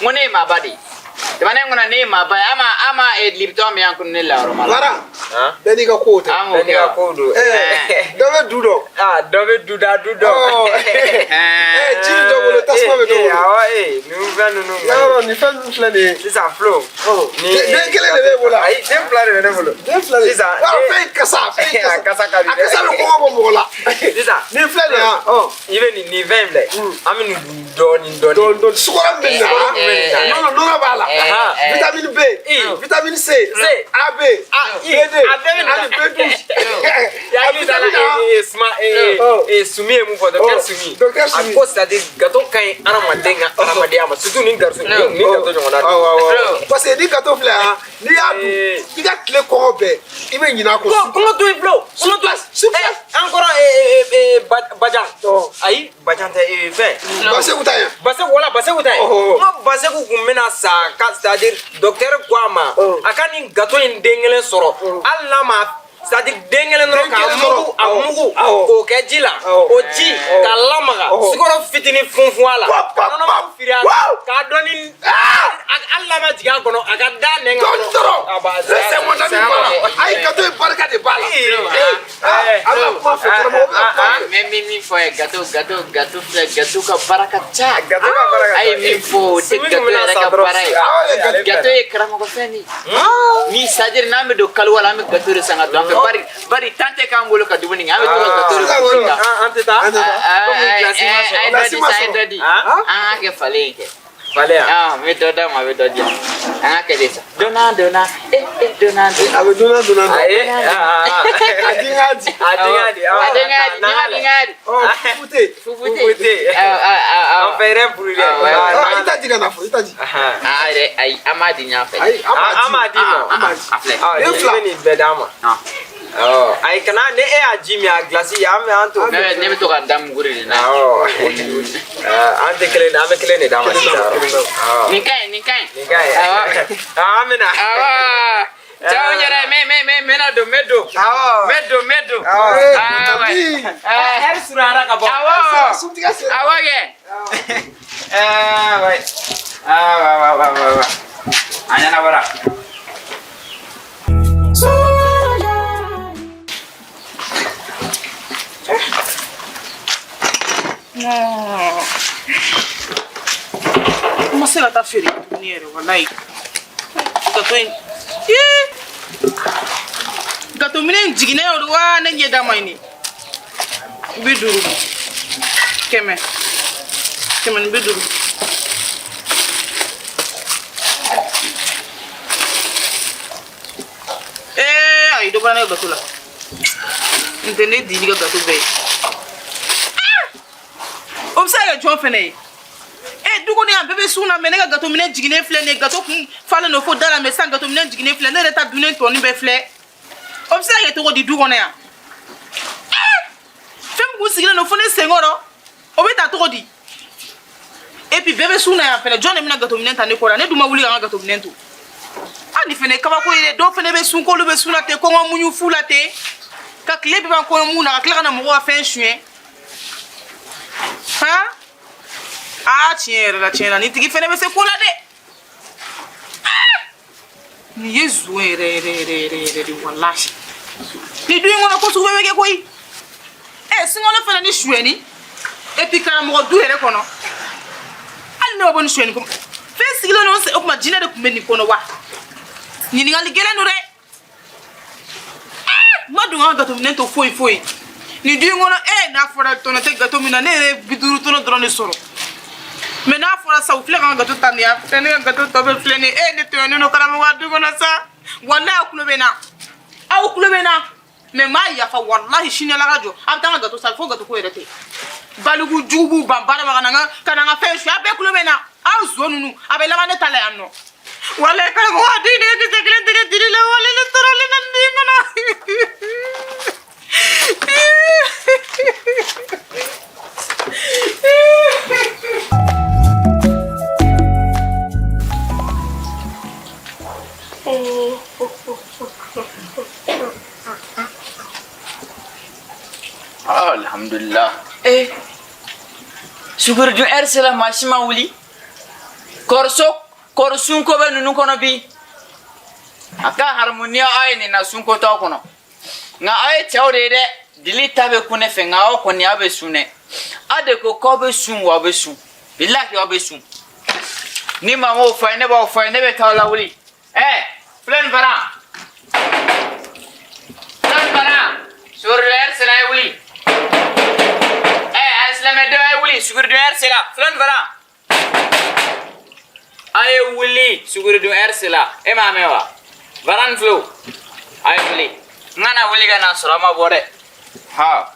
N ko ne ye maaba de ye. Jamana in kɔnɔ ne ye maaba ye. A ma Lipton min yan kun ne la yɔrɔ ma la. Wara, bɛɛ n'i ka kow tɛ. An k'o Bɛɛ n'i kɛ ka wa? kow don. Ɛɛ, dɔ bɛ du dɔn. Aa, dɔ bɛ duda du dɔn. Ɔ, ɛɛ, ji bɛ dɔ bolo, tasuma bɛ dɔ bolo. Awɔ, ee, ninnu fɛn ninnu. Yɔrɔ nin fɛn ninnu filɛ nin ye. Sisan Flo. Den kelen de b'e bolo. Ayi, den fila de bɛ ne bolo. Den fila de. Sisan. Yɔrɔ fɛn in kasa, fɛn in kasa. A kasa ka di dɛ. A kasa bɛ kɔngɔ bɔ mɔgɔ la. Sisan. Nin filɛ nin ye han. Ɔ. I bɛ nin fɛn in filɛ. An bɛ nin dun dɔɔnin dɔɔnin. Dɔɔnin dɔɔnin. Sukaro min bɛ nin na. Sukaro min bɛ nin na. Nɔnɔ b'a la. Vitamine B, vitamine C, A, B, A, B D, A bɛɛ bɛ nin na. ani B12. Yakili t'a la, suma, Sumi ye mun fɔ, docteur Sumi. Docteur Sumi. A ko c'est à dire gâteau ka ɲi hadamaden ka hadamadenya ma, surtout nin gâteau nin gâteau ɲɔgɔnna. Awɔ, awɔ. Parce que ni gâteau filɛ han, n'i y'a dun, i ka tile kɔngɔ bɛɛ, i bɛ ɲinɛ a kɔ. Kɔngɔ to yen Flo, kɔngɔ to yen. Sur place. An kɔrɔ Bajan. Ayi, Bajan tɛ, fɛn. Baseku ta yan. Baseku, wala Baseku ta ye. N ko Baseku kun bɛna sa ka, c'est à dire docteur ko a ma, a ka nin gâteau in den kelen sɔrɔ, hali n'a ma, c'est à dire den kelen dɔrɔn k'a mugu, a mugu k'o kɛ ji la, o ji k'a lamaga, sukaro fitinin funfun a la, ka nɔnɔ mugu firi a la, k'a dɔɔni, hali n'a ma jigin a kɔnɔ, a ka da nɛn kan dɔrɔn. C'est mon ami b'a la. Ayi, gâteau in barika de b'a la. A bɛna kuma fɛ, karamɔgɔ bɛna kuma fɛ. N bɛ min fɔ a ye, gâteau gâteau gâteau filɛ, gâteau ka baara ka ca. Gâteau ka baara ka ca. A ye min fɔ, o tɛ gâteau yɛrɛ ka baara ye. Gâteau ye karamɔgɔ fɛn de ye. Ni c'est à dire n'an bɛ don kaliwa la, an bɛ gâteau de san ka don an fɛ. Bari bari temps tɛ k'an bolo ka dumuni kɛ, an bɛ to ka gâteau de gosi kan. An tɛ taa. A ye dɔ di sa, a ye dɔ di. An k'a kɛ falen ye kɛ. Falen yan. Ah, n bɛ dɔ d'a ma, a bɛ dɔ di yan. An k'a kɛ de sa. Donna donna, eh eh donna donna. A bɛ donna donna. Ayi. A den k'a di. A den k'a di. A den k'a di, n'i ma den k'a di. Ɔ, fufu tɛ yen. Fufu tɛ yen. An fɛ yɛrɛ brûlé. I ta di ka na fɔ, i ta di. Ah, yɛrɛ, ayi, an b'a di ɲɔgɔn fɛ. Ayi, an b'a di ma. An b'a di. A filɛ. I bɛ nin bɛɛ d'a ma. Ayi, kana ni e y'a ji min a glace an bɛ an to. Ne bɛ to ka da mugu de na. Awɔ. An tɛ kelen, an bɛ kelen de d'a ma sisan. Nin ka ɲi, nin ka ɲi. Nin ka ɲi. Awɔ. An bɛ na. Awɔ. Ciao n yɛrɛ, n bɛna don, n bɛ don. Awɔ. N bɛ don, n bɛ don. Awɔ. Awɔ. Ɛri surunyara ka bɔ. Awɔ. Awɔ kɛ. Ouais. Ah, wa wa wa wa wa. A ɲɛnabɔra. Non. N ma se ka taa feere tuguni yɛrɛ, walayi. Gato in. Ii! Gato minɛ in jiginnen o wa ne ɲɛ da ma ɲi. 50, 100, 150. Ee, ayi, dɔ bɔra ne ka gato la. N tɛ ne di n'i ka gato bɛɛ ye. O bɛ se ka kɛ jɔn fɛnɛ ye? E, du kɔnɔ yan, bɛɛ bɛ sun na, mais ne ka gato minɛ jiginnen filɛ nin ye. Gato kun falen don fo da la, mais sisan gato minɛ jiginnen filɛ, ne yɛrɛ ta dunnen tɔnin bɛɛ filɛ. O bɛ se ka kɛ cogo di du kɔnɔ yan? Fɛn min kun sigilen don fo ne senkɔrɔ, o bɛ ta cogo di? Et puis bɛɛ bɛ sun na yan fɛnɛ, jɔn de bɛna gato minɛ ta ne kɔrɔ? Ne dun ma wuli ka n ka gato minɛ to. Hali nin fɛnɛ ye kabako ye dɛ. Dɔw fɛnɛ bɛ sun k'olu bɛ sun na ten, kɔngɔ muɲu fu la ten, ka tile bɛɛ ban kɔngɔ mun na, ka tila ka na mɔgɔw ka fɛn suɲɛ. Han, aa, tiɲɛ yɛrɛ la, tiɲɛ na, nin tigi fɛnɛ bɛ se ko la dɛ. Nin ye zon yɛrɛ yɛrɛ yɛrɛ yɛrɛ yɛrɛ de, walahi. Nin du in kɔnɔ, ko sugu bɛɛ bɛ kɛ koyi. Ɛ, sunkalo fɛnɛ ni suyɛni, et puis karamɔgɔ du yɛrɛ kɔnɔ, hali ne ma bɔ ni suyɛni ko fɛn sigilen don. O tuma jinɛ de tun bɛ nin kɔnɔ wa? Ɲininkali gɛlɛn don dɛ. N ma don ka gato minɛ to foyi foyi nin du in kɔnɔ. E, n'a fɔra tɔnɔ tɛ gato min na, ne yɛrɛ ye 50 tɔnɔ dɔrɔn de sɔrɔ. Mais n'a fɔra sa, u filɛ ka n ka gato ta nin yan filɛ, ne ka gato tɔ bɛ filɛ nin ye. E, ne tɔɲɔnen don karamɔgɔ ka du kɔnɔ sa. Walahi, aw tulo bɛ n na, aw tulo bɛ n na, mais n b'a yafa, walahi. Sini Ala ka jɔ, a bɛ taa n ka gato san fo gato ko yɛrɛ tɛ. Baliku jugu b'u ban baara ma ka na n ka fɛn suɲɛ. A bɛɛ tulo bɛ n na, aw zon ninnu, a bɛ laban ne ta la yan nɔ. Walahi, karamɔgɔ a den ne kisɛ kelen tigɛ jiri la, walahi, ne tɔɔrɔlen bɛ nin den kɔnɔ. Alhamdulillah. Eh. Sukaro dun heure sera, maa si ma wuli. Kɔriso kɔri sunko bɛ ninnu kɔnɔ bi. A ka haramu ni aw ye nin na sunko t'aw kɔnɔ. Nka aw ye cɛw de ye dɛ. Dili ta bɛ kun ne fɛ nka aw kɔni aw bɛ sun dɛ. Aw de ko k'aw bɛ sun wa aw bɛ sun. Bilahi aw bɛ sun. Ni maa m'o fɔ a ye ne b'aw fɔ a ye ne bɛ taa aw lawuli. Ɛ filɛ nin fana. Filɛ nin fana. Suguri dun ɛri sera a ye wuli. Ɛ alisilamɛdenw a ye wuli suguri dun ɛri sera. Filɛ nin fana. A ye wuli suguri dun ɛri sera. E m'a mɛn wa? Varan ni Filo a ye wuli. N kana wuli ka n'a sɔrɔ a ma bɔ dɛ. Ha.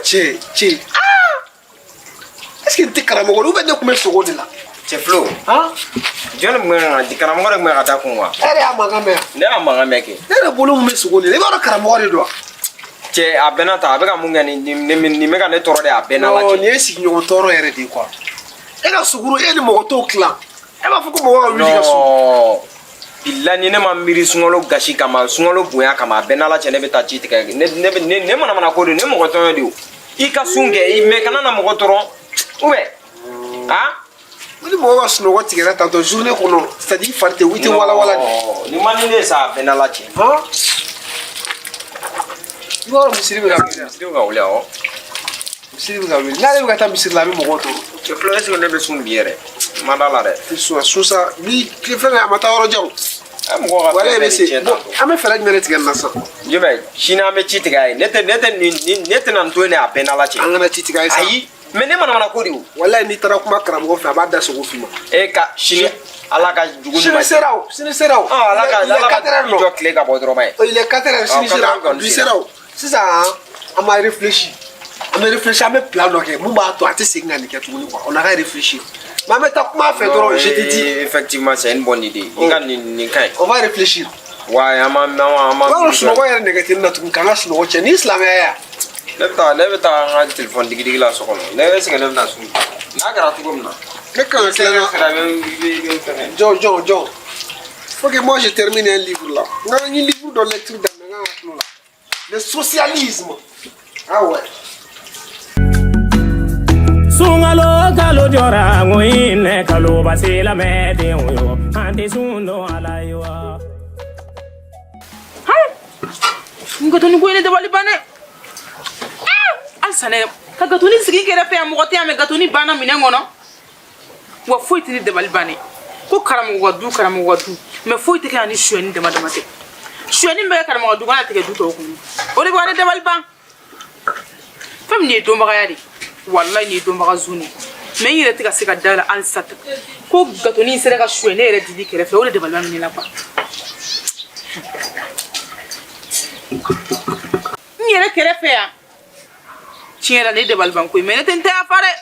Cɛ cɛ est ce que n tɛ karamɔgɔ ou bien ne tun bɛ sogo de la. Cɛ Filo. Jɔn de tun bɛ ka karamɔgɔ de tun bɛ ka taa kun wa. E yɛrɛ y'a mankan mɛn. Ne y'a mankan mɛn kɛ. Ne yɛrɛ bolo mun bɛ sogo de la i b'a dɔn karamɔgɔ de don wa. Cɛ a bɛɛ n'a ta a bɛ ka mun kɛ nin nin bɛ ka ne tɔɔrɔ dɛ a bɛɛ n'Ala cɛ. Non nin ye sigiɲɔgɔn tɔɔrɔ yɛrɛ de ye quoi. E ka suguru e ni mɔgɔ t'o tilan. E b'a fɔ ko mɔgɔ ka wuli ka sun. Non bilahi ni ne ma miiri sunkalo gasi kama sunkalo bonya kama a bɛɛ n'Ala cɛ ne bɛ taa ci tigɛ ne ne ne ne manamana ko de ne mɔgɔ tɔɲɔ de o. I ka sun kɛ i mais kana na mɔgɔ tɔɔrɔ ou bien ah. Ni mɔgɔ ka sunɔgɔ tigɛra tantɔ journée kɔnɔ c'est à dire i fari tɛ i tɛ walawala de. Nin man di ne ye sa a bɛɛ n'Ala cɛ. Han. I b'a dɔn misiri bɛ ka wuli. Misiri bɛ ka wuli awɔ. Misiri bɛ ka wuli n'ale bɛ ka taa misiri la a bɛ mɔgɔw tɔɔrɔ. Cɛ Filo est ce que ne bɛ sun bi yɛrɛ n ma d'a la dɛ. Tɛ sun sun sa ni tile fɛn a ma taa yɔrɔ jan o. Mɔgɔ ka wala fɛn bɛ bɛɛ de se tiɲɛ bon tantɔ. an bɛ fɛɛrɛ jumɛn de tigɛ nin na sisan. Jumɛn sini an bɛ ci tigɛ a ye ne tɛ ne tɛ nin nin ne tɛna nin to yen dɛ a bɛɛ n'Ala cɛ. An kana ci tigɛ a ye sa. Ayi mais ne manamana ko de o. Walayi n'i taara kuma karamɔgɔ fɛ a b'a da sogo f'i ma. E ka sini Ala ka jugu Sini sera o sini sera o. Ala ka Il est Ala 4 ka heures i non. jɔ tile ka bɔ dɔrɔn ye. Il est 4 heures sini Ah, sera 4 heures bi sera o. Sisan an b'a réfléchir. An bɛ réfléchir an bɛ plan dɔ kɛ mun b'a to a tɛ segin ka nin kɛ tuguni quoi on a qu'à réfléchir. Mais an bɛ taa kuma fɛ dɔrɔn je te dis. Effectivement c'est une bonne idée. I ka nin nin ka ɲi. On va réfléchir. Wa an ma an ma an ma. I b'a dɔn sunɔgɔ yɛrɛ nɛgɛ tɛ ne na tuguni k'an ka sunɔgɔ cɛ ni silamɛya ye. Ne bɛ taa an ka téléphone digidigi la so kɔnɔ. Ne est ce que ne bɛna sun? N'a kɛra cogo min na. Ne kan ka tila n ka. Jɔn jɔn jɔn. Faut que moi je termine un livre là. N ka n ye livre dɔ lecture daminɛ n kan ka tulo la. Le socialisme. Ah ouais. Sunkalo kalo jɔra ŋoyinɛ kalo basilamɛdenw yo an tɛ sun dɔn ala ye wa. N gatoni ko ye ne dabali ban dɛ. Halisa ne ka gatoni sigi kɛrɛfɛ yan mɔgɔ tɛ yan mais gatoni banna minɛn kɔnɔ. Wa foyi tɛ ne dabali ban dɛ. Ko karamɔgɔ ka du karamɔgɔ ka du mais foyi tɛ kɛ yan ni suyɛni dama dama tɛ. Suyɛni bɛ kɛ karamɔgɔ ka du kɔnɔ a tɛ kɛ du tɔw kɔnɔ. O de bɛ ne dabali ban. Fɛn min ye dɔnbagaya de ye. Walayi nin ye dɔnbaga zon de ye. Mais n yɛrɛ tɛ ka se ka da la halisa ko gatoni sera ka suyɛn ne yɛrɛ dili kɛrɛfɛ o de dabali ban bɛ ne la quoi. N yɛrɛ kɛrɛfɛ yan. Tiɲɛ yɛrɛ la nin ye dabali ban ko ye mais ne tɛ n tɛ yafa dɛ.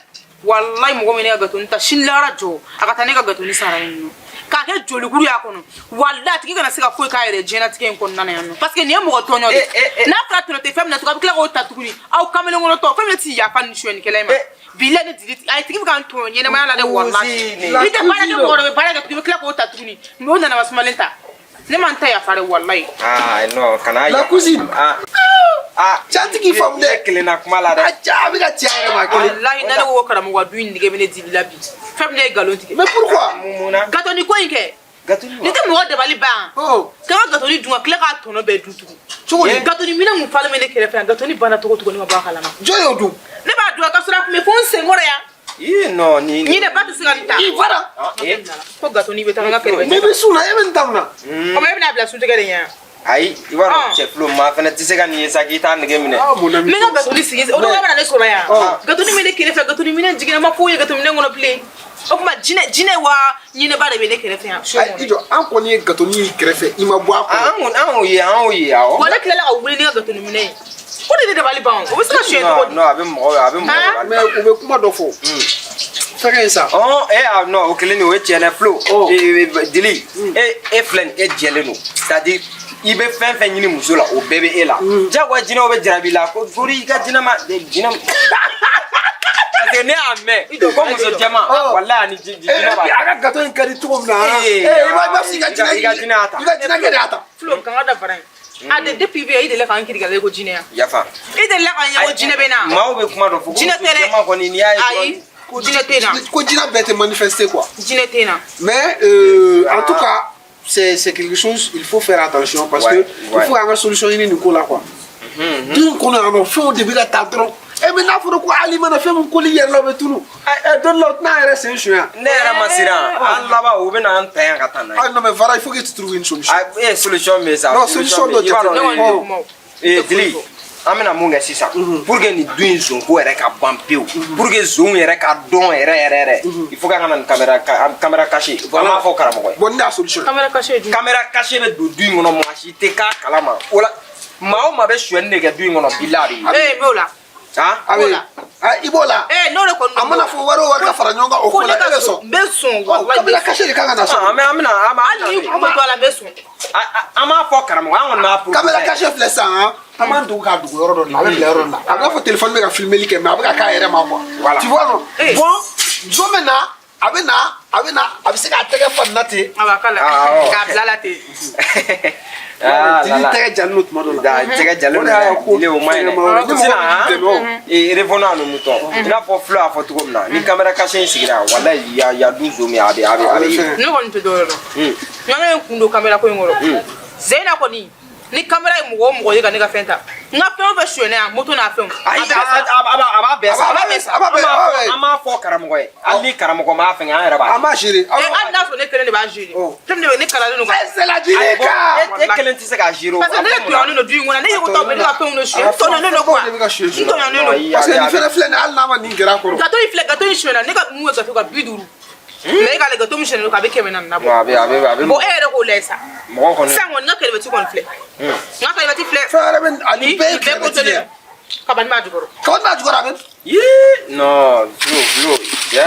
Walayi mɔgɔ min ne ka gatoni ta sini lahara jɔ a ka taa ne ka gatoni sara yen nɔ. K'a kɛ jolikuru y'a kɔnɔ. Walayi a tigi kana se ka foyi k'a yɛrɛ diɲɛlatigɛ in kɔnɔna na yan nɔ. Parce que nin ye mɔgɔ tɔɲɔ de ye. N'a fɔra tɔnɔ tɛ fɛn min na tugun a bɛ tila k'o ta tuguni. Aw kamalenkɔnɔ tɔ fɛn min t'i yafa ni suyɛnnikɛla in ma. Bilayi ne dili a tigi bɛ ka n tɔɲɔ ɲɛnamaya la dɛ walayi. N'i tɛ baara kɛ mɔgɔ dɔ bɛ baara kɛ tuguni i bɛ tila k'o ta tuguni. Mais o nana ma sumalen ta. Ne ma n ta yafa dɛ walayi. Ah non kana. La cousine. Ah. Ah Cɛ tigi faamu dɛ. Ne kelen na kuma la dɛ. A cɛ a bɛ ka cɛ yɛrɛ ma kelen. Walayi n'ale ko karamɔgɔ du in nege bɛ ne dili la bi. Fɛn min ne ye nkalon tigɛ. Mais pourquoi? Mun na? Gatoni ko in kɛ. Gatoni Ne tɛ mɔgɔ dabali ban. Oh. K'an ka gatoni dun ka tila k'a tɔnɔ bɛɛ dun tugun. Cogo di? Gatoni minɛn kun falen bɛ ne kɛrɛfɛ yan gatoni banna cogo cogo ne ma bɔ a kalama. Jɔn y'o dun? Ne b'a dun a ka sɔrɔ a kun bɛ fo n senkɔrɔ yan. Ii non ni. Ɲinɛ ba tɛ se ka nin ta. I fara. Ko gatoni bɛ taa n ka kɛrɛfɛ. Ne bɛ sun na e bɛ nin ta mun na? O ma e bɛna bila suntigɛ de ɲɛ. Ayi i b'a dɔn cɛ Filo maa fana tɛ se ka nin ye sa k'i t'a nege minɛ. Ah mon ami. N bɛ n ka gatoni sigi o don bɛna ne sɔrɔ yan. Gatoni bɛ ne kɛrɛfɛ gatoni minɛn jiginna n ma foyi ye gatoni minɛn kɔnɔ bilen. O tuma jinɛ jinɛ wa ɲinɛba de bɛ ne kɛrɛfɛ yan. Ayi i jɔ an kɔni ye gatoni y'i kɛrɛfɛ i ma bɔ a kɔnɔ. An y'o ye an y'o ye awɔ. Wa ne tilala ka wuli ni ka gatoni minɛn ye. O de ne dabali ban o bɛ se ka suyɛn cogo di? Non a bɛ mɔgɔ a bɛ mɔgɔ. Mais u bɛ kuma dɔ fɔ. Fɛnkɛ in sa. Ɔn e a non o kelen de o ye tiɲɛ dɛ Filo. Dili e filɛ nin e jɛlen don c'est à dire i bɛ fɛn fɛn ɲini muso la o bɛɛ bɛ e la. Jagoya jinɛw bɛ jarabi la ko i ka jinɛ ma jinɛ. Parce que ne y'a mɛn ko muso jɛman, walayi, ani jinɛ b'a. A ka gâteau in ka di cogo min na, i b'a fɔ i ka jinɛ I ka jinɛ y'a ta. I ka jinɛ kɛ de y'a ta. Flo, kan ka da fara in. A de depuis bɛ i delila k'an kirikara ko jinɛ ya. Yafa. I delila k'an ye ko jinɛ bɛ na. Maaw bɛ kuma dɔ fɔ ko Jinɛ muso tɛ dɛ. jɛman kɔni, n'i y'a ye Ayi, jinɛ tɛ na. Ko jinɛ bɛɛ tɛ manifester quoi. Jinɛ tɛ na. Mais en tout cas, c'est quelque chose, il faut faire attention parce que il faut k'an ka solution ɲini nin ko la quoi. Du in kɔnɔ yan nɔ, fɛnw de bɛ ka taa dɔrɔn. E mais n'a fɔra ko hali mana fɛn min koli yɛrɛ la, o bɛ tunu. Ɛ, don dɔ la, o tɛna yɛrɛ sen sunya. Ne yɛrɛ ma siran, an laban u bɛna an ta yan ka taa n'a ye. Ah non, mais Vara, il faut que tu trouves une solution. Ah, e solution bɛ yen sa. Non, solution dɔ bɛ yen. I b'a jate. Ne dɔn kɔni tɛ kuma o. Ee Dili, an bɛna mun kɛ sisan pour que nin du in zonko yɛrɛ ka ban pewu, pour que zonw yɛrɛ ka dɔn yɛrɛ yɛrɛ yɛrɛ, il faut k'an ka na ni caméra cachée. An b'a fɔ karamɔgɔ ye. Bon, ne y'a solution. Caméra cachée ye jumɛn? Caméra cachée bɛ don du in kɔnɔ, maa si tɛ k'a kalama. O la, maa o maa bɛ sonyɛni de kɛ du in kɔnɔ, bilahi, a bɛ ye. Ee, n b'o la. Han. A bɛ, ah, i b'o la. Ee, n'o de kɔni. A mana fɔ wari o wari ka fara ɲɔgɔn kan o ko Ko la, ne e ka bɛ sɔn. sɔn. N bɛ sɔn Ɔ, walayi. caméra cachée de kan ka na sɔn. An bɛ an bɛna an b'a Hali ni kun bɛ to a la, n bɛ sɔn. An b'a fɔ karamɔgɔ, an kɔni b'a proposer. Caméra cachée filɛ sisan, han, an b'an dogo k'a dogo yɔrɔ dɔ de la, a bɛ bila yɔrɔ dɔ la. A bɛ n'a fɔ téléphone bɛ ka filmeli kɛ, mais a bɛ ka k'a yɛrɛ ma quoi. Voilà. Tu vois non? Eh. Bon, jɔn bɛ na, a bɛ na, a bɛ na, a bɛ se k'a tɛgɛ fa nin na ten. A b'a k'a la. Ah, awɔ. K'a bila la ten. Ah, Dili la la. tɛgɛ jalen don tuma dɔ la. Da, tɛgɛ jalen O de y'a don ko dɛ. Dili, o ma ɲi fɛngɛ ma yɔrɔ dɛ. ye. Ni mɔgɔ Sisan min b'i dɛmɛ o. ee, revenons à nos moutons. I n'a fɔ Flo y'a fɔ cogo min na, ni caméra cachée in sigira, walayi, ya du zon min, a bɛ A bɛ fɛngɛ. Ne kɔni tɛ dɔwɛrɛ dɔn. Nka ne ye n kun don caméra ko in kɔrɔ. Zeyina kɔni, ni caméra ye mɔgɔ o mɔgɔ ye ka ne ka fɛn ta, n ka fɛn o fɛn sonyɛnna yan, moto n'a fɛnw. Ayi, a b'a bɛɛ sa. A b'a bɛɛ sa, a b'a bɛɛ, a b'a bɛɛ. An b'a fɔ karamɔgɔ ye, hali ni karamɔgɔ m'a fɛngɛ, an yɛrɛ b'a. An b'a gérer. Ee, hali n'a sɔrɔ ne kelen de b'a gérer. Oh. Fɛn min de bɛ ne kalalen don ka. Eh, c'est la Dili Ayi, bon, ka. e kelen tɛ se k'a gérer o. Parce que ne de tɔɲɔnnen don du in kɔnɔ, ne ye ko tɔ bɛɛ ne ka fɛnw de suɲɛ, n tɔɲɔnnen don quoi. De bɛ ka suɲɛ N tɔɲɔnnen don. Parce que nin fɛnɛ filɛ nin ye, hali n'a ma nin gɛrɛ a kɔrɔ. Gâteau in filɛ, gâteau in sonyɛna, ne ka mun ye gâteau ka 50. Mais e k'ale gâteau min sonyɛnen don k'a bɛ 400 na bɔ. A bɛ. Bon, e yɛrɛ k'o lajɛ sa. Mɔgɔ kɔni. Sisan kɔni, n ka kɛlɛbɛti kɔni filɛ. N ka kɛlɛbɛti filɛ. Fɛn wɛrɛ bɛ ani Ni bɛɛ ye bɛɛ ko kɛlɛbɛti de tɛ ye. Kabani b'a jukɔrɔ. Kabani b'a jukɔrɔ, a bɛ. Yee, non, Flo, Flo, yeah.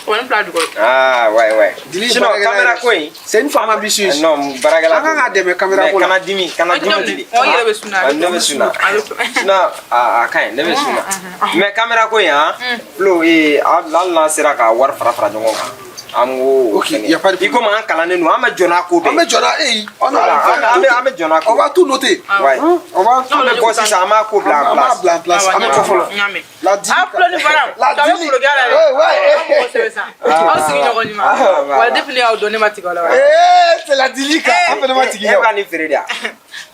Kabani filɛ a jukɔrɔ. Ah, ouais, ouais. Dili Sinon, baarakɛla caméra yɛrɛ. ko in. C'est une femme ambitieuse. Non, baarakɛla. An kan k'a dɛmɛ caméra ko la. Mais kana dimi, kana dimi Dili. Ɔ, i yɛrɛ bɛ sun na. Ah, ne bɛ sun na. A bɛ sun. Sinon, a ka ɲi, ne bɛ sun na. Mais caméra ko in, han, Flo, ee, hali n'an sera ka wari fara fara ɲɔgɔn kan, an k'o Ok, fɛngɛ. y a pas de I komi an kalannen don, an bɛ jɔ n'a ko bɛɛ. An bɛ jɔ n'a ee. On Voilà, an bɛ jɔ n'a ko. On va tout noter. Ouais. On va An bɛ bɔ sisan, an b'a ko bila en An b'a place. bila en place. An bɛ kɔ fɔlɔ. N y'a mɛn. La Dili. A Flo ni Fara. La K'a bɛ Dili. forokɛ la dɛ. Ouais, ouais. Aw mɔgɔ sɛbɛ sa. Aw sigiɲɔgɔn ɲuman. Ah, voilà. Wala depuis ne y'aw dɔn, ne ma tigɛ aw la wa. Eh, c'est la Dili ka. An fɛnɛ ma E tigɛ. bɛ ka nin feere de wa?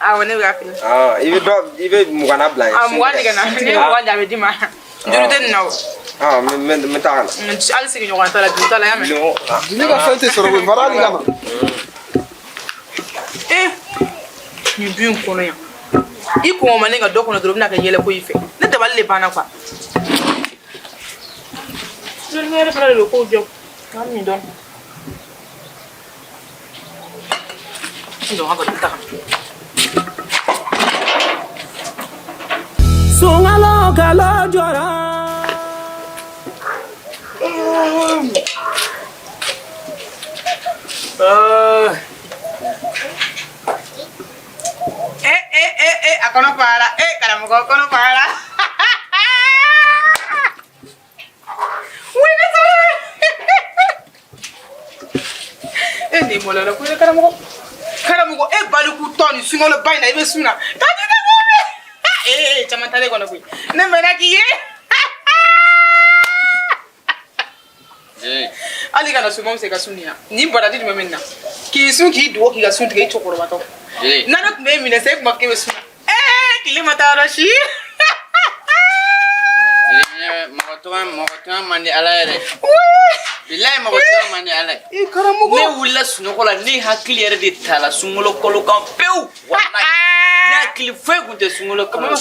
Awɔ, ne bɛ ka feere. Ah, i bɛ dɔ, i bɛ 20 na bila yen. A 20 de ka na. Ne ye 20 di, a bɛ d'i ma. Juru tɛ nin na o. Ah, n bɛ taa ka na. Hali sigiɲɔgɔn t'a la, juru t'a la, y'a mɛn. Miliyɔn, ah. Dili ka fɛn tɛ sɔrɔ koyi. Fara hali ka na. Eh, nin du in kɔnɔ yan, i kɔngɔ ma ne ka dɔ kɔnɔ dɔrɔn, o bɛna kɛ yɛlɛko y'i fɛ. Ne dabali de banna quoi. Ne yɛrɛ fana de bɛ kow jɔ n min dɔn n jɔ n ka gâteau ta ka na. Sunkalo kalo jɔra. Eh, eh, eh, eh, a kɔnɔ fara. Eh, karamɔgɔ kɔnɔ fara. Wuli ne sɔrɔ. E nin maloyara ko ye karamɔgɔ. Karamɔgɔ, e baliku tɔ nin sunkalo ba in na, i bɛ sun na. Ka di ne ko. Eh, caman t'ale kɔnɔ koyi. Ne mɛnna k'i ye. Dili. Hali kana sun ma se ka sun nin na. Nin baraji jumɛn bɛ nin na? K'i sun k'i dogo k'i ka sun tigɛ i cɛkɔrɔbatɔ. Dili. Na ne tun bɛ e minɛ sa, e tun b'a fɔ k'e bɛ sun na. Ee, tile ma taa yɔrɔ si. Dili, mɔgɔ tɔgɔ man di Ala ye dɛ. Bilayi, mɔgɔ tɔgɔ man di Ala ye. I karamɔgɔ. Ne wulila sunɔgɔ la, ne hakili yɛrɛ de tala sunkalo kalo kan pewu. Walayi, ne hakili foyi tun tɛ sunkalo kalo la.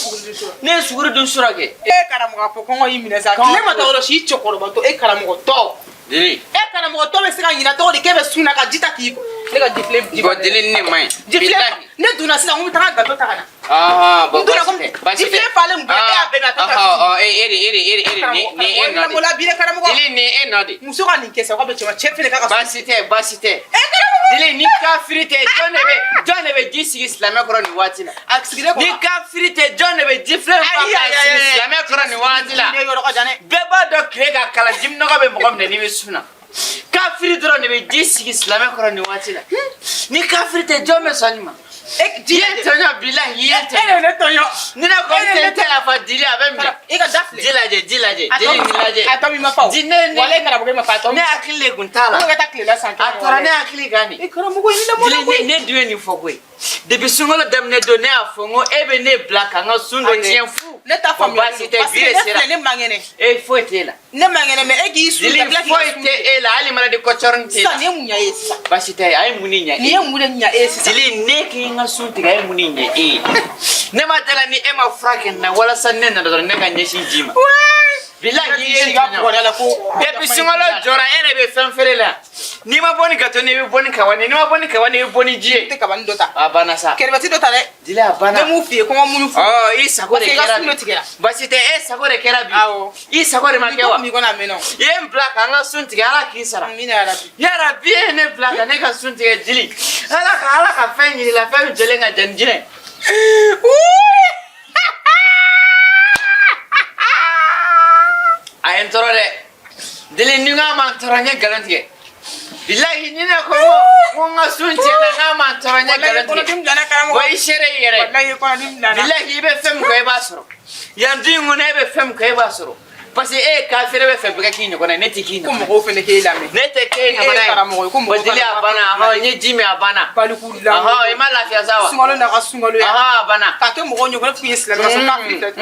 Ne ye sukaro dun sɔrɔ kɛ. E karamɔgɔ, a fɔ kɔngɔ y'i minɛ sa. Tile ma taa yɔrɔ si, i cɛkɔrɔbatɔ, e karamɔgɔ tɔ. Dili. E karamɔgɔ tɔ bɛ se ka ɲinɛ tɔgɔ de k'e bɛ sun na ka ji ta k'i ne ka jifilen ji. Bɔn, Dili, ne man ɲi. Jifilen Bilahi. ne donna sisan ko n bɛ taga gâteau ta ka na. Ah, bon, N donna baasi ko tɛ, baasi tɛ. jifilen falen mun bɛ e y'a bɛɛ na ta ta. Ah, e de, ni e nɔ de. Karamɔgɔ la bi dɛ karamɔgɔ. Dili, ni e nɔ de. Muso ka nin kɛ sa, k'a bɛ cɛ ma, cɛ fɛnɛ ka ka sun. Baasi tɛ, baasi tɛ. E karamɔgɔ. Dili, ni kafiri tɛ, jɔn de bɛ ji sigi silamɛ kɔrɔ nin waati la? A sigilen Ni kɔnɔ. kafiri tɛ, jɔn de bɛ ji filɛ fa Ayi, k'a ayi, sigi ayi, ayi. silamɛ kɔrɔ nin waati la? Ne yɔrɔ ka jan dɛ. Bɛɛ b'a dɔn tile ka kalan, jiminɔgɔ bɛ mɔgɔ minɛ n'i bɛ sun na. Kafiri dɔrɔn de bɛ ji sigi silamɛ kɔrɔ nin waati la. Ni kafiri tɛ, jɔn bɛ sɔn nin ma? E I ye tɔɲɔ, bilahi, i ye E de tɔɲɔ. ye ne tɔɲɔ. Ni ne ko E de ye n tɛ yafa Dili, a bɛ minɛ. I ka da filɛ. Ji lajɛ, ji lajɛ. A tɔ Dili, nin lajɛ. A tɔ min ma fa o. Di ne Walayi karamɔgɔ e ma fa a tɔ ne min. hakili de kun t'a la. Ko ka taa tilela san. A taara ne hakili kan de. E karamɔgɔ i ni lamɔna Dili, koyi. ne dun ye nin fɔ koyi. Depuis sunkalo daminɛ don, ne y'a fɔ n ko e bɛ ne bila ka n ka sun dɔ tiɲɛ fu. Ne t'a Bon, faamuya. baasi tɛ, Parce bi que de ne sera. filɛ, ne man kɛnɛ. E foyi t'e la. Ne man kɛnɛ, mais e k'i sun Dili, ka tila k'i ka foyi sun tɛ e la, hali maladie kɔcɔrɔni t'e Sisan la. nin ye mun ɲɛ e ye sisan? Baasi tɛ, a ye mun de ɲɛ Nin e ye mun de ɲɛ e ye sisan? Dili, ne k'i n ka sun tigɛ, a ye mun de ɲɛ e ye? Ne ma dala ni e ma fura kɛ n na walasa ne nana dɔrɔn ne ka ɲɛsin ji ma. Bilahi, i ye I ka tɔɲɔ. bugɔda la ko. Depuis sunkalo jɔra, e yɛrɛ bɛ fɛn feere la. N'i ma bɔ ni gato ni, i bɛ bɔ ni kabani. N'i ma bɔ ni kabani, i bɛ bɔ ni ji I ye. tɛ kabani dɔ ta. A banna sa. Kɛrɛfɛti dɔ ta dɛ. Dili, a banna. Ne m'u f'i ye ko n ka muɲu fu. Ɔ, i sago de Parce que i ka kɛra sun dɔ bi. tigɛra. Baasi tɛ, e sago de kɛra bi. Awɔ. I sago de ma kɛ wa? N'i ko kɔnɔ a mɛnna o. I ye n bila ka n ka sun tigɛ, Ala k'i sara. Amina yarabi. Yarabi, e ye ne bila ka ne ka sun tigɛ, Dili. Ala ka fɛn ɲini la, fɛn min jɔlen ka jan ni jinɛ. A ye n tɔɔrɔ dɛ. Dili, ni n k'a ma n tɔɔrɔ, n ye nkalon tigɛ. Bilahi, ni ne ko n ko n ka sun tiɲɛna, n k'a ma n tɔɔrɔ, n ye Walayi nkalon tigɛ. kɔnɔdimi bila n na karamɔgɔ. Wa i seere i yɛrɛ ye. Walayi kɔnɔdimi bila n na. Bilahi, i bɛ fɛn min kɛ, i b'a sɔrɔ. Yan du in kɔnɔ, e bɛ fɛn min kɛ, e b'a sɔrɔ. Parce que e ye kafiri, bɛ fɛ bɛɛ ka k'i ɲɔgɔnna ye, ne tɛ k'i Ko ɲɔgɔnna ye. mɔgɔw fɛnɛ k'e lamɛn. Ne tɛ k'e E ye ɲɔgɔnna ye. karamɔgɔ ye, ko mɔgɔw Bon, Dili, a banna. Ɔhɔn, n ye ji min, a banna. Baliku lankolon. Ɔhɔn, i ma lafiya sa wa? Sunkalo n'a ka sunkalo ya. Ɔhɔn, a banna. K'a kɛ mɔgɔw ɲɛ kɔrɔ k'u ye silamɛ ka sɔrɔ kafiri tɛ.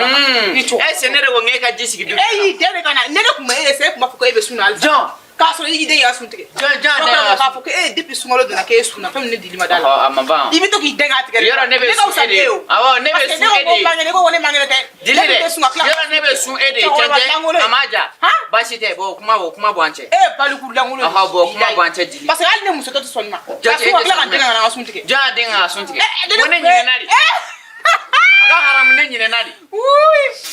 Ni cogo. Est ce que ne de ko n k'e ka ji sigi du E y'i den de ka na, ne de kun bɛ e ye sa, e kun b'a fɔ ko e bɛ sun na halisa. Jɔn? K'a sɔrɔ i y'i den y'a sun tigɛ. Jɔn den y'a K'a fɔ ko e depuis sunkalo donna k'e sun na, fɛn min ne dili ma da la. Ɔhɔn, a ma ban. I bɛ to k'i den k'a tigɛ. Yɔrɔ ne bɛ Ne ka sun fisa e de ni ye. e o. Awɔ, ne bɛ Parce que sun ne ko e de ko ye. man kɛnɛ, ne ko ne man kɛnɛ tɛ. Dili Ne dɛ, tɛ sun ka tila. yɔrɔ ne bɛ sun e de ye, Cɛkɔrɔba cɛn tɛ, lankolon ye. a ma ja. Han? Baasi tɛ, bon, o kuma bɔ an cɛ. E ye baliku lankolon ye. Ɔhɔn, bon, kuma bɔ an cɛ, Dili. Parce que hali ne muso tɔ tɛ sɔn nin ma. Jɔn Ka tɛ sun e ka tɛ tila ka sɔn n den ka na n ka sun tigɛ. Jɔn y'a den ka sun tigɛ? Eh, Ko ne ɲinɛna de. A ka haramu, ne ɲinɛna de.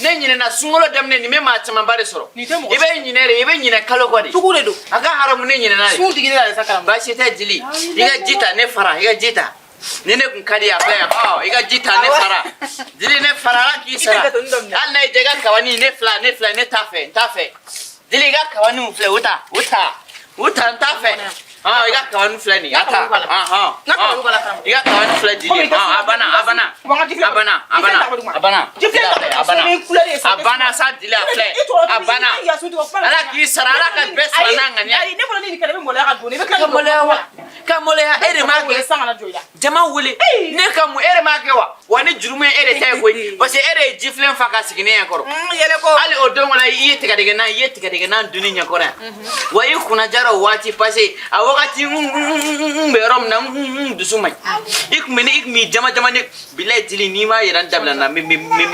Ne ɲinɛna sunkalo daminɛ, nin bɛ maa camanba de sɔrɔ. Nin tɛ mɔgɔ I bɛ ɲinɛ de, i bɛ ɲinɛ kalo kɔ de. Tugu de don. A ka haramu, ne ɲinɛna de. Sun digili la de sa karamɔgɔ. Baasi tɛ, Dili. I ka ji ta, ne fara, i ka ji ta. Ni ne kun ka di, a filɛ yan. Ɔ, i ka ji ta, ne fara. Dili, ne fara, Ala k'i sara. I tɛ gâteau dɔ minɛ. Hali n'a y'i diya, i ka kabani, ne fila, ne t'a fɛ, n t'a fɛ. Dili, i ka kabaniw filɛ, u ta, u ta, u ta, n t'a fɛ. Ɔ, i ka kabani filɛ nin ye, a ta. Ɔhɔn. N ka kabani b'a la, karamɔgɔ. I ka kabani filɛ, Dili. Komi i tɛ Ɔ, a banna, a banna. A banna, a banna. A banna. A banna. A banna sa, Dili, a filɛ. A banna. Ala k'i sara, Ala ka bɛɛ sara n'a ŋaniya ye. Ayi, ne bolo ni nin kɛra, i bɛ maloya ka don, i bɛ tila Ka maloya wa? Ka maloya, e de m'a wele kɛ. san kana jɔ i la. Jama wele ne ka mun, e de m'a kɛ wa? Wa ni jurumu ye e de ta ye koyi, parce que e de ye jifilen fa ka sigi ne ɲɛ kɔrɔ. Yɛlɛ ko. Hali o don kɔnɔ, i ye tigɛdɛgɛ i ye tigɛdɛgɛ dun ne ɲɛ kɔrɔ yan wa, i kunna jara o waati, parce que a wagati n bɛ yɔrɔ min na, n dusu man ɲi, i kun bɛ ne, i kun b'i jama jama ne. Bilayi, Dili, n'i m'a yɛrɛ dabila n na, n bɛ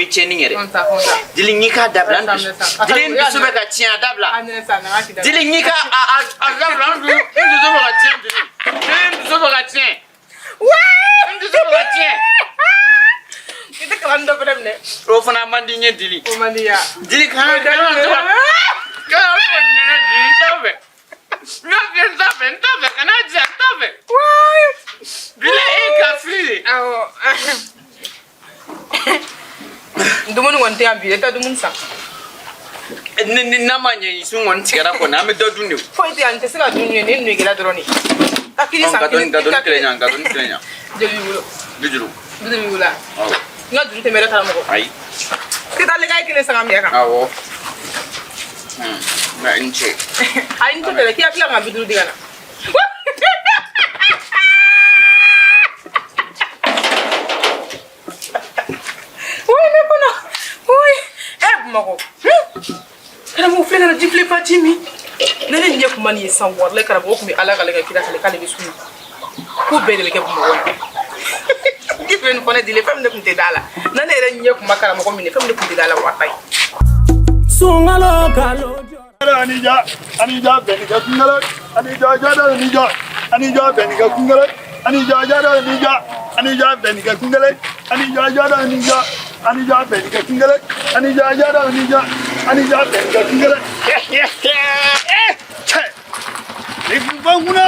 tiɲɛni yɛrɛ. Dili, n'i k'a dabila, n dusu, Dili, n dusu bɛ ka tiɲɛ, a dabila. Dili, n'i ka a dabila, n dusu bɛ ka tiɲɛ. Dili, Dili, n dusu bɛ ka tiɲɛ, n dusu bɛ ka tiɲɛ. I tɛ kabani dɔ fɛnɛ minɛ. O fana man di n ye, Dili. O man di ya. Dili, kana to nɛnɛ, Dili, n t'a fɛ. N y'a f'i ye, n t'a fɛ, n t'a fɛ, kana diyan, n t'a fɛ. Dili, e ye kafiri de. Awɔ. Dumuni kɔni tɛ yan bi, e taa dumuni san. Ni n'a ma ɲɛ, sun kɔni tigɛra kɔni, an bɛ dɔ dun de. Foyi tɛ yan, n tɛ se ka dun ye, nin ye nɛgɛla dɔrɔn de. Ka kiri san. Gâteau kelen ɲa, gâteau kelen ɲa. Joli b'i bolo? 50. 50 b'i bolo wa? Awɔ. N ka juru tɛ mɛrɛ karamɔgɔ. Ayi. I taa leka kelen san ka minɛ kan. Awɔ. Nka i ni ce. Ayi, n tɛ tɛmɛ, k'i ka tila ka 50 di ka na. Woyi, ne kɔnɔ. Woyi. E Bamakɔ. Karamɔgɔ filɛ ka na ji filɛ fa ji min. Ne ɲɛ kun ma nin ye sisan, walayi karamɔgɔ kun bɛ Ala k'ale ka kira k'ale k'ale bɛ sun na. Ko bɛɛ de bɛ kɛ Bamakɔ yan. Ji filɛ nin fɔ ne dilen, fɛn min ne kun tɛ da la. Na ne yɛrɛ ɲɛ kun ma karamɔgɔ minɛ, fɛn min ne kun tɛ da la, walayi. Sunkalo kalo jɔra. Anija, Anija, Benika Kungala, Anija, Jada, Anija, Anija, Benika Kungala, Anija, Jada, Anija, Anija, Benika Kungala, Anija, Jada, Anija, Anija, Benika Kungala, Anija, Jada, Anija, Anija, Benika Kungala. Cɛ, ne kun b'a kunna.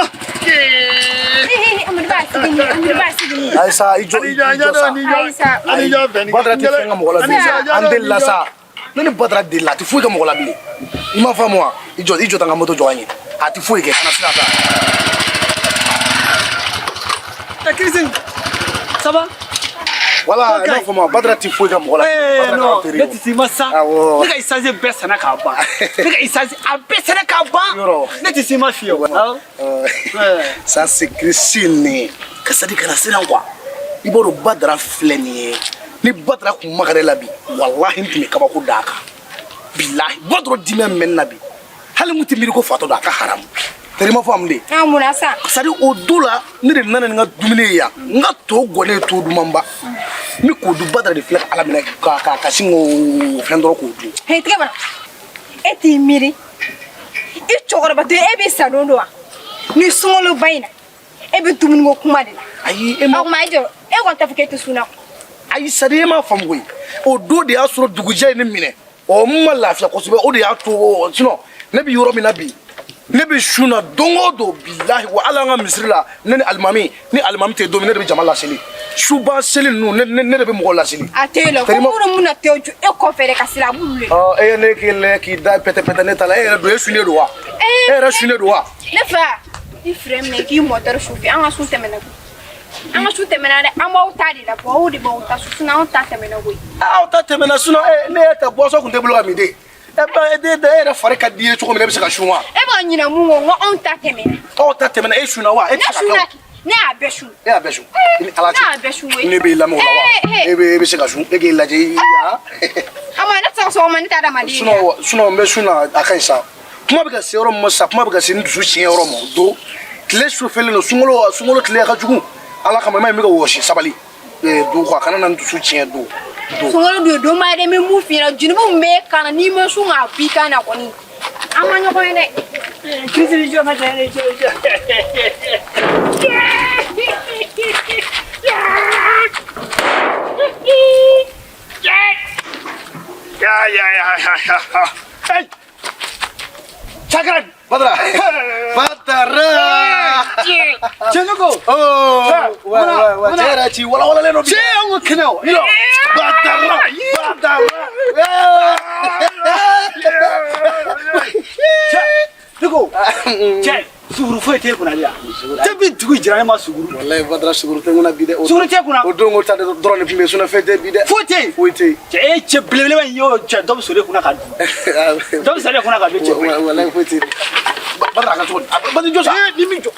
sigi ni Amiba sigi ni. Ayi sa, i jɔ, i jɔ sa. Ayi sa. Badara tɛ fɛn ka mɔgɔ la bilen. An delila sa. Ne ni Badara delila, a tɛ foyi kɛ mɔgɔ la bilen. I m'a faamu wa? I jɔ, i jɔ tan, ka moto jɔ an ye. A tɛ foyi kɛ, kana siran sa. Eh, Christine, ça va? Voilà, i m'a faamu wa? Badara tɛ foyi kɛ mɔgɔ la. Eh, Badara non, k'an teri ne ye. tɛ s'i ma sa. Awɔ. Ne ka essence bɛɛ sanna k'a ban. Ne ka essence a bɛɛ sanna k'a ban. Yɔrɔ. Ne tɛ s'i ma fiyewu. Awɔ. Ça c'est Christine. Ka sadi kana siran quoi. I b'a dɔn Badara filɛ nin ye. Ni Badara kun magara e la bi, walahi n tun bɛ kabako d'a kan. Bilahi, Badara dimi mɛn na bi. Hali mun tɛ miiri ko fatɔ don, a ka haramu. Teri ma faamu de. An mun na sa? C'est à dire o don la, ne de nana ni n ka dumuni ye yan. N ka to gɔnnen ye to dumanba. N bɛ k'o dun, Badara de filɛ ka Ala minɛ ka sin k'o fɛn dɔrɔn k'o dun. He tigɛ bana. E t'i miiri. I cɛkɔrɔba to e bɛ sa don dɔ wa? Ni sunkaloba in na, e bɛ dumuniko kuma de la. Ayi, e ma. O tuma e jɔ, e kɔni t'a fɔ k'e tɛ sun na. Ayi, c'est à dire e m'a faamu koyi. O don de y'a sɔrɔ dugujɛ ye ne minɛ. Ɔ, n ma lafiya kosɛbɛ, o de y'a to, sinon ne bɛ yɔrɔ min na bi, ne bɛ sun na don o don, bilahi. Wa hali an ka misiri la, ne ni alimami, ni alimami tɛ don min, ne de bɛ jama laseli. Suba seli ninnu, ne de bɛ mɔgɔw laseli. A tɛ yen nɔ, ko minnu mun na tɛ jɔ e kɔfɛ dɛ ka sira a b'olu le. Ɔ, e ye ne kelen k'i da pɛtɛ pɛtɛ ne ta la, e yɛrɛ don, e sunnen don wa? E yɛrɛ sunnen don wa? Ne fa, i frein minɛ k'i moteur chauffer, an ka sun tɛmɛna koyi. An ka sun tɛmɛna dɛ, an b'aw ta de la bɔ, aw de b'aw ta sun, sinon anw ta tɛmɛna koyi. Aw ta tɛmɛna, sinon ne yɛrɛ ta boisson kun tɛ bolo ka min de. E ba, e den, e yɛrɛ fari ka di i ye cogo min na, e bɛ se ka sun wa? E b'a ɲinɛ mun kɔ, n ko anw ta tɛmɛna. Aw ta tɛmɛna, e sunna wa? E tɛ Ne se ka sunna, kɛ o. ne y'a bɛɛ sun. E y'a bɛɛ sun. I ni Ala cɛ. Ne y'a bɛɛ sun koyi. Ne b'i lamɛn o la wa? E bɛ se ka sun, e k'i lajɛ i ya. A ma ne tɛ se ka sɔgɔma, ne tɛ adamaden ye. Sinon n bɛ sun na, a ka ɲi sa. Kuma bɛ ka se yɔrɔ min ma sisan, kuma bɛ ka se n dusu tiɲɛ yɔrɔ ma. Don tile sufɛlen don, sunkalo tile ka jugu. Ala kama, i ma ye n bɛ ka wɔsi, sabali. Don quoi, kana na n dusu tiɲɛ don. Sunkalo dun ye don ba ye dɛ, n bɛ mun f'i ɲɛna, junubu min bɛ e kan na, n'i ma sun k'a b'i kan na kɔni, an ma ɲɔgɔn ye dɛ. Christine, jɔ ka jɔ, jɔ, jɔ. Ya ya ya ya. Hey! Chakra! Badara! Badara! Cɛ ne ko. Oh! Ouais, ouais, ouais. Cɛ yɛrɛ ci walawalalen don bi. Cɛ, an ko kɛnɛ o. Badara! Badara! Cɛ, ne ko. Cɛ, suguru foyi t'e kunna de yan. Depuis dugu jɛra ne ma suguru. Walayi Badara, suguru tɛ n kunna bi dɛ. Suguru t'e kunna. O don ko ta dɔrɔn de tun bɛ yen, sinon fɛn tɛ bi dɛ. Foyi tɛ yen. Foyi tɛ yen. Cɛ, e cɛ belebeleba in y'o cɛ dɔ bɛ sɔrɔ e kunna ka dun. Dɔ bɛ sɔrɔ e kunna ka dun cɛ. Walayi foyi tɛ yen. Badara, a ka cogo di? Badara, jɔ sa. Ni min jɔ,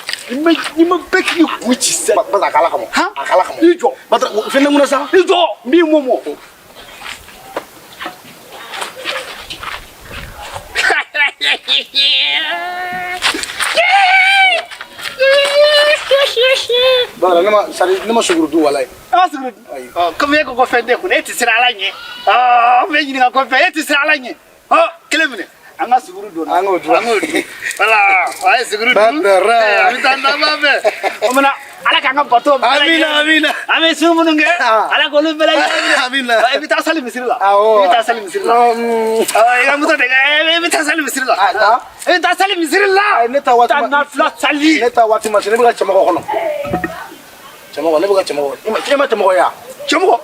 ni ma bɛɛ k'i kun ci sisan. Badara, a k'Ala kama. A k'Ala kama. I jɔ. Badara, fɛn tɛ n kunna sa. I jɔ, n b'i mɔmɔ. Badara, ne ma sari, ne ma suguru dun walayi. E ma suguru dun? Ɔ, komi e ko ko fɛn t'e kunna, e tɛ siran Ala ɲɛ. Ɔ, n bɛ ɲininka ko fɛn, e tɛ siran Ala ɲɛ. Ɔ, kelen minɛ. An ka suguru dun. An k'o dun. An k'o dun. Voilà, a ye suguru dun. Badara. An bɛ taa naba fɛ. O mana, Ala k'an ka bato bɛɛ lajɛlen. Amina, amina. An bɛ sun minnu kɛ, Ala k'olu bɛɛ lajɛlen minɛ. Amina. I bɛ taa sali misiri la. Awɔ. I bɛ taa sali misiri la. Awɔ, i ka moto tɛ kɛ, i bɛ taa sali misiri la. I bɛ taa sali misiri la. Ne ta waati Taa nafila sali. Ne ta waati ma se, ne bɛ ka cɛmɔgɔ kɔnɔ. Cɛmɔgɔ, ne bɛ ka cɛmɔgɔ. E ma cɛmɔgɔ ye wa? Cɛmɔgɔ.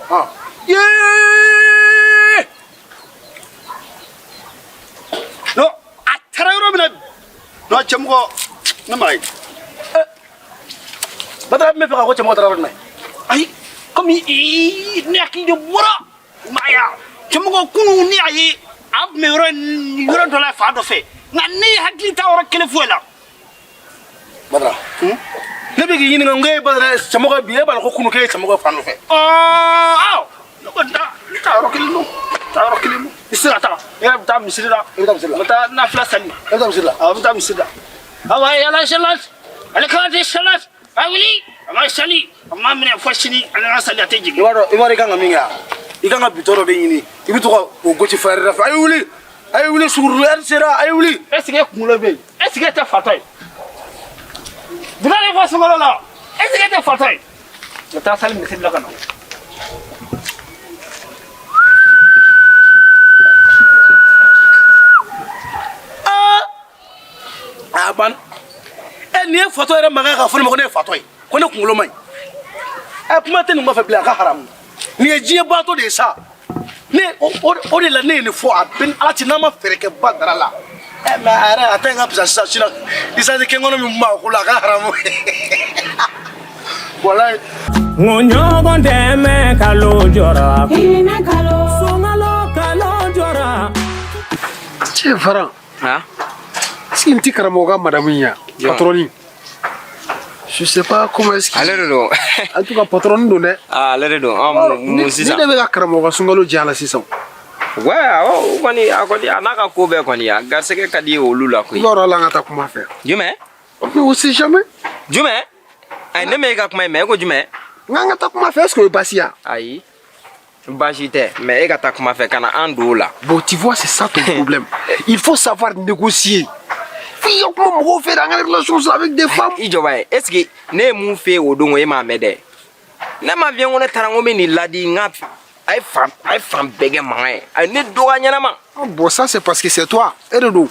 Yee! Non, a taara yɔrɔ min na. Non, cɛmɔgɔ, ne m'a ye. Badara, n bɛ fɛ ka ko cɛmɔgɔ taara yɔrɔ jumɛn? Ayi, komi ne hakili de bɔra. Ma ya, cɛmɔgɔ kunun ne y'a ye, a tun bɛ yɔrɔ dɔ la fan dɔ fɛ. Nka ne hakili t'a yɔrɔ kelen foyi la. Badara, ne bɛ k'i ɲininka, n ko e Badara cɛmɔgɔ bi, e b'a dɔn ko kunun k'e ye cɛmɔgɔ fan dɔ fɛ. Ɔɔ, awɔ. Ne ko ne taa yɔrɔ kelen don. Taa yɔrɔ kelen don. I se ka taa. E yɛrɛ bɛ taa misiri la. I bɛ taa misiri la. N bɛ taa nafila sali. E bɛ taa misiri la. Awɔ, n bɛ taa misiri la. Awa, yala salat. Ale kan tɛ salat. A wuli. A ma sali. A ma minɛ fo sini. Ale ka sali a tɛ jigin. I b'a dɔn i kan ka min kɛ wa? I kan ka bitɔn dɔ de ɲini. I bɛ to ka o gosi fɛrɛ fɛ. A ye wuli. A ye wuli, suguru ɛri sera, a ye wuli. Est-ce que e kunkolo bɛ yen? Est-ce que e tɛ fatɔ ye? Dunan de fɔ sunkalo la. Est-ce que e tɛ fatɔ ye? N bɛ taa sali misiri la ka na. A ban. Ɛ, nin ye fatɔ yɛrɛ mankan k'a fɔ ne ma ko ne ye fatɔ ye. Ko ne kunkolo man ɲi. Ɛ, kuma tɛ nin kɔfɛ bilen, a ka haramu. Nin ye diɲɛ baatɔ de ye sa. Ne o de la ne ye nin fɔ, a bɛ ni Ala cɛ, n'an ma fɛɛrɛ kɛ ba dara la. Ɛ, mais a yɛrɛ a ta in ka fisa sisan, sinon essence kɛnkɔnɔ min b'a ko la, a ka haramu. Walayi. Ŋo ɲɔgɔn dɛmɛ kalo jɔra. Hinɛ kalo. Sunkalo kalo jɔra. Cɛ Faran. Han? Est-ce que n ti karamɔgɔ ka madame in ya? Jɔn? Patronne. Je sais pas comment est-ce qu'il. Ale de don. En tout cas, patronne don dɛ. Ah, ale de don. Ɔ, mun sisan? Ne de bɛ ka karamɔgɔ ka sunkalo diya a la sisan. Ouais, awɔ, o kɔni, a kɔni, a n'a ka ko bɛɛ kɔni, a garisɛgɛ ka di olu la I koyi. b'a dɔn, hali an ka taa kuma fɛ. Jumɛn? Mais on sait jamais. Jumɛn? Ayi, ne ma e ka kuma in mɛn, e ko jumɛn? N k'an ka taa kuma fɛ, est-ce que o ye baasi ye? Ayi, baasi tɛ, mais e ka taa kuma fɛ, ka na an don o la. Bon, tu vois, c'est ça ton problème. Il faut savoir négocier. F'i ka kuma mɔgɔw fɛ, an ka relation sɔrɔ avec des femmes. I jɔba ye, est ce que ne ye mun f'e ye o don, e m'a mɛn dɛ? Ne ma f'i ye ko ne taara n ko n bɛ nin ladi, n ka a ye fan bɛɛ kɛ mankan ye, a ye ne dɔgɔya ɲɛnama. Ah, bon, ça c'est parce que c'est toi. E de don.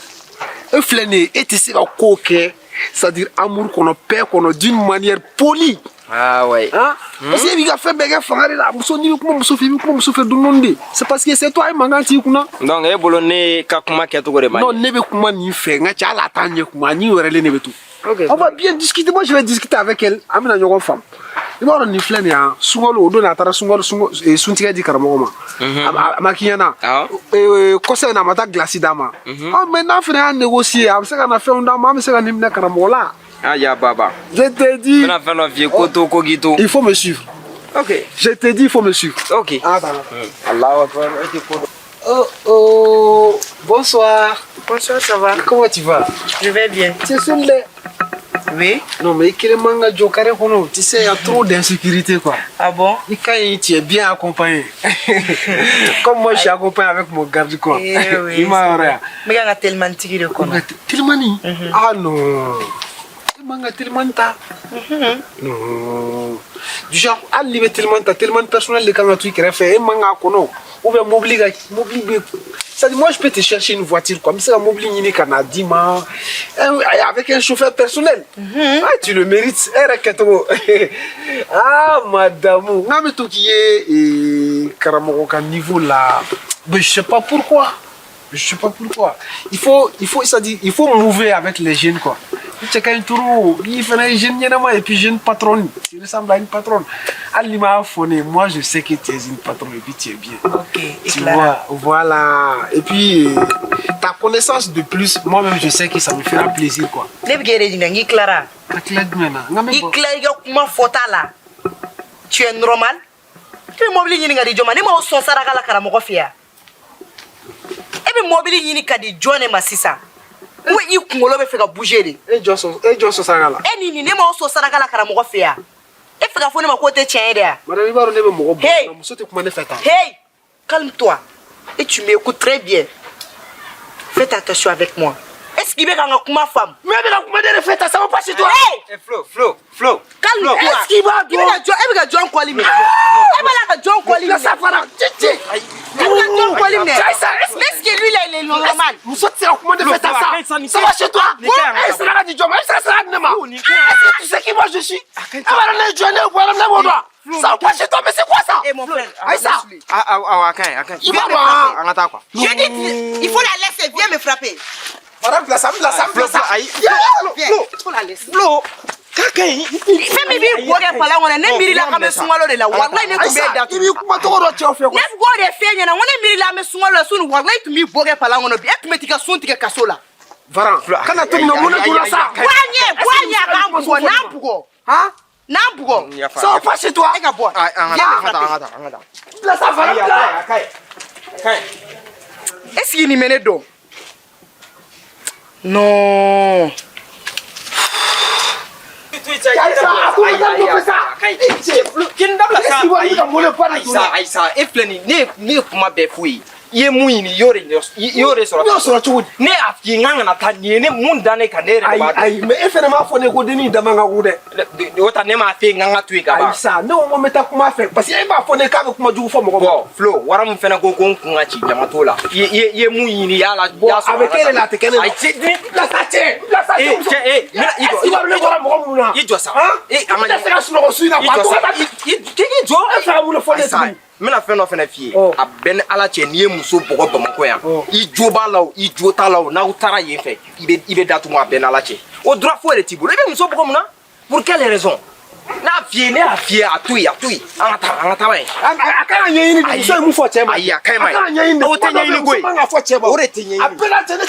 E filɛ nin ye, e tɛ se ka ko kɛ, c'est-à-dire amour kɔnɔ, paix kɔnɔ, d'une manière polie. Ah ouais. Hein? Parce que e b'i ka fɛn bɛɛ kɛ fanga de la. Muso, n'i bɛ kuma muso fɛ, i bɛ kuma muso fɛ dɔɔni dɔɔni de. C'est parce que c'est toi, e mankan t'i kunna. Donc e bolo, ne ka kuma kɛcogo de ma Non, ɲɛ. ne bɛ kuma nin fɛ, n ka cɛ, hali a t'an ɲɛ kuma, a ɲi wɛrɛlen de bɛ to. Ok. On va bien discuter. Moi, je vais discuter avec elle. An bɛna ɲɔgɔn faamu. I b'a dɔn, nin filɛ nin ye, han, sunkalo o don, a taara sunkalo suntigɛ di karamɔgɔ ma. A ma k'i ɲɛna. Awɔ. Kɔsa in na, a ma taa glace d'a ma. Ah, mais n'a fana y'a négocier, a bɛ se ka na fɛnw d'a ma, an bɛ se ka nin minɛ karamɔgɔ la. Ah ya baba. Je te dis. N bɛna fɛn dɔ f'i ye, ko to ko k'i to. Il faut me suivre. Ok. Je te dis, il faut me suivre. Ok. Ah, attends. Allahu akbar, e tɛ ko dɔn. Oh, oh, bonsoir. Bonsoir, ça va? Comment tu vas? Je vais bien. C'est seul. Oui. Non, mais i man ka jɔ carré kɔnɔ. Tu sais, il y a trop d'insécurité, quoi. Ah bon? I ka ɲi, tu es bien accompagné. Comme moi, je suis accompagné avec mon garde-corps. Eh oui. I m'a yɔrɔ ya. N bɛ ka n ka telimani de kɔnɔ. Telimani? Ah non. I man ka telimani ta. Non. Du genre, hali n'i bɛ telimani ta, telimani personnel de kan ka to i kɛrɛfɛ, e man k'a kɔnɔ. Ou bien mobili ka mobili bɛ. C'est-à-dire, moi, je peux te chercher une voiture, quoi. N bɛ se ka mobili ɲini ka na d'i ma. Avec un chauffeur personnel. Ah, tu le mérites. E yɛrɛ kɛcogo. Ah, madame. N k'a bɛ to k'i ye karamɔgɔ ka niveau la. Mais je sais pas pourquoi. Je sais pas pourquoi. Il faut, c'est-à-dire, il faut mouver avec les jeunes, quoi. I cɛ ka ɲi trop. I fana ye jeune ɲɛnama et puis jeune patronne. Tu ressembles à une patronne. Hali n'i m'a fɔ ne ye, moi, je sais que tu es une patronne et puis tu es bien. Ok, Tu Clara. vois, voilà. Et puis, ta connaissance de plus, moi-même, je sais que ça me fera plaisir, quoi. Ne bɛ k'e de ɲininka, n k'i tilara. Ka tila jumɛn na? N ka I bɔ. tila i ka kuma fɔta la. Tu es normal? E bɛ mobili ɲini ka di jɔn ma? Ne m'o sɔn saraka la karamɔgɔ fɛ yan. E bɛ mobili ɲini ka di jɔn de ma sisan? Ou i kunkolo bɛ fɛ ka bouger de? E jɔn sɔn saraka la? E ni nin, ne m'o sɔn saraka la karamɔgɔ fɛ yan. E fɛ ka fɔ ne ma k'o tɛ tiɲɛ ye de wa? Madame, i b'a dɔn ne bɛ mɔgɔ Hey! bonya, muso tɛ kuma ne fɛ tan. Hey! Calme-toi. Et tu m'écoutes très bien. Faites attention avec moi. Est-ce qu'il bɛ ka n ka kuma faamu? Mais e bɛ ka kuma ne de fɛ tan, ça va pas chez toi? Hey! Eh, Flo, Flo, Flo. Calme-toi. Est-ce qu'il b'a I bɛ ka jɔn, e bɛ ka jɔn kɔli minɛ? E b'a la ka jɔn kɔli minɛ? Sa fara, Titi. E bɛ ka jɔn kɔli minɛ? Aïssa, Est-ce que lui là, il est normal? Muso tɛ se ka kuma ne fɛ tan sa. Ça va chez toi? Nin ka ɲi, E ye saraka di jɔn ma? E bɛ se ka saraka di ne ma? Est-ce que tu sais qui moi je suis? E b'a dɔn ne ye jɔn ye, ne ye bɔra, ne b'o dɔn. Ça va pas chez toi, mais c'est quoi ça? Eh mon frère, Aïssa, Ah, ah, ah, a ka ɲi, a ka ɲi. I b'a dɔn han? An ka taa quoi. Je dis, il faut la laisser, viens me frapper. Fara bila sa, n bila sa, n bila sa. Ayi. Viens, il faut la laisser. Flo, k'a ka ɲi. Fɛn min b'i bɔ kɛ palan kɔnɔ, ne miirila k'an bɛ sunkalo de la, walayi ne tun b'e Aïssa, i datugu. b'i kuma tɔgɔ dɔ cɛw fɛ Ne quoi. bɛ k'o de f'e ɲɛna, n ko ne miirila an bɛ sunkalo la, sunu walayi tun b'i bɔ kɛ palan kɔnɔ bi, e tun bɛ t'i ka sun tigɛ kaso la. Varan, kana to nin na, mun de donna sa? Bɔ a ɲɛ, bɔ a ɲɛ, a k'an bugɔ, n'an bugɔ. Han? N'an bugɔ. Ça va pas chez toi? E ka bɔ. Ah, an ka taa, an ka taa, an ka taa, an ka taa. Bila sa, Varan, bila. A ka ɲi. A ka ɲi. Est-ce que nin bɛ ne dɔn? Non. Aïssa, a ko i ka dɔ sa. Kin dabila sa. Est-ce qu'il va y avoir Ayi sa, ayi sa, e filɛ nin, ne ye kuma bɛɛ f'u ye. I ye mun ɲini, i y'o de i y'o de sɔrɔ. N y'o sɔrɔ cogo di? Ne y'a f'i ye n k'an kana taa nin ye, ne mun da ne kan, ne yɛrɛ de Ayi b'a dɔn. ayi, mais e fɛnɛ m'a fɔ ne ko dennin da man ka go dɛ. O ta, ne m'a f'e ye n k'an ka to yen ka ban. Ayi sa, ne ko n ko n bɛ taa kuma a fɛ parce que e b'a fɔ ne k'a bɛ kuma jugu fɔ mɔgɔ ma. Bon, Flo, wara min fɛnɛ ko n kun ka ci, jama t'o la. I ye mun ɲini, i y'a la. Bon, a bɛ kɛ e de la, a tɛ kɛ ne la. Ayi, cɛ, N bila sa cɛ, n bila sa Eh, cɛ. cɛ, eh, n bɛna i jɔ, I b'a dɔn ne bɔra mɔgɔ minnu na. I jɔ sa. Han? Eh, an ka N tɛ se ka sunɔgɔ su in na I quoi. A jɔ to sa. ka taa. I k'i jɔ. E fɛ ka mun de fɔ ne ye Ayi sa, tuguni? n bɛna fɛn dɔ fɛnɛ f'i ye. A bɛɛ ni Ala cɛ, n'i ye muso bugɔ Bamakɔ yan, i jo b'a la o, i jo t'a la o, n'aw taara yen fɛ, i bɛ datugu. A bɛɛ ni Ala cɛ, o droit foyi de t'i bolo. I bɛ muso bugɔ mun na? Pour quelle raison? N'a f'i ye, ne y'a f'i ye, a to yen, a to yen, an ka taa yen. A kan ka ɲɛɲini de, muso ye mun fɔ cɛ ma. Ayi, a ka ɲi ma. A kan ka ɲɛɲini de. O tɛ Kuma dɔ bɛ yen, ɲɛɲini koyi. muso man ka fɔ cɛ ma. O de tɛ ɲɛɲini. A bɛɛ n'a cɛ ne.